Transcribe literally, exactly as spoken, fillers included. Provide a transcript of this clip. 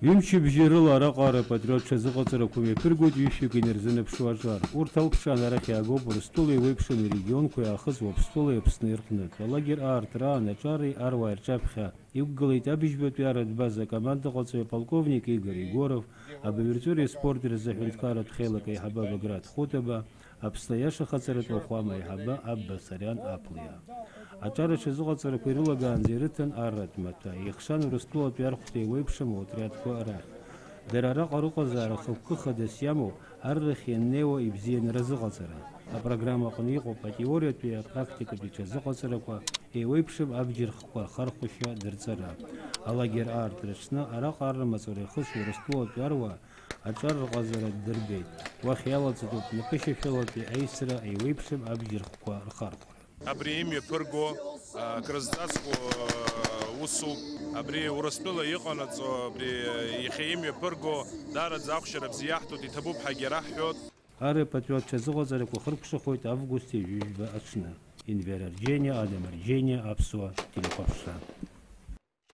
Ҩымчыбжьа рыла араҟа арапатриот ҽазыҟаҵарақәа мҩаԥыргоит ҩышәҩык инарзынаԥшуа аҿар. Урҭ алԥшаан арахь иаагоуп Урыстәылеи еиуеиԥшым регионқәеи аахыс Уаԥстәылеи Аԥсны рҟнытә. Алагер аартраан аҿари аруааи рҿаԥхьа иқәгылеит абыжьбатәи аратә база акомандаҟаҵаҩ аполковник Игорь Егоров, абаҩрҵәыреи аспорти рзы аҳәынҭқарратә хеилак аиҳабы Баграт Хәытаба, Аԥсны аиаша хаҵаратә уахәама аиҳабы Абба Сариан Аԥлиа. Аҿар аҽазыҟаҵарақәа ирылагаанӡа ирыҭан арратә маҭәа, еихшан Урыстәылатәи архәҭа еиуеиԥшым аотриадқәа рахь. Дара араҟа рыҟазаара хықәкы хадас иамоу, аррахь ианнеиуа ибзианы разыҟаҵара. Апрограмма аҟны иҟоуп атеориатәи апрактикатәи ҽазыҟаҵарақәа, еиуеиԥшым абџьар хкқәа рхархәашьа дырҵара. Алагер аартра Аҽны араҟа арра маҵура иахысуа Урыстәылатәи аруаа аҿар рҟазара ддырбеит. Уахь иалаҵатәуп нкышьашәалатәи аисра еиуеиԥшым абџьар хкқәа рхархәара. Абри имҩаԥырго, а, крызҵазкуа, а, усуп. Абри Урыстәыла иҟанаҵо, абри, а, иахьа имҩаԥырго, даараӡа ахәшьара бзиа иаҳҭоит, иҭабуп ҳәагьы раҳҳәоит. Арратә патриот ҽазыҟаҵарақәа хыркәшахоит август ҩажәижәба аҽны. Енвер Арџьениа, Адам Арџьениа, Аԥсуа телехәаԥшра.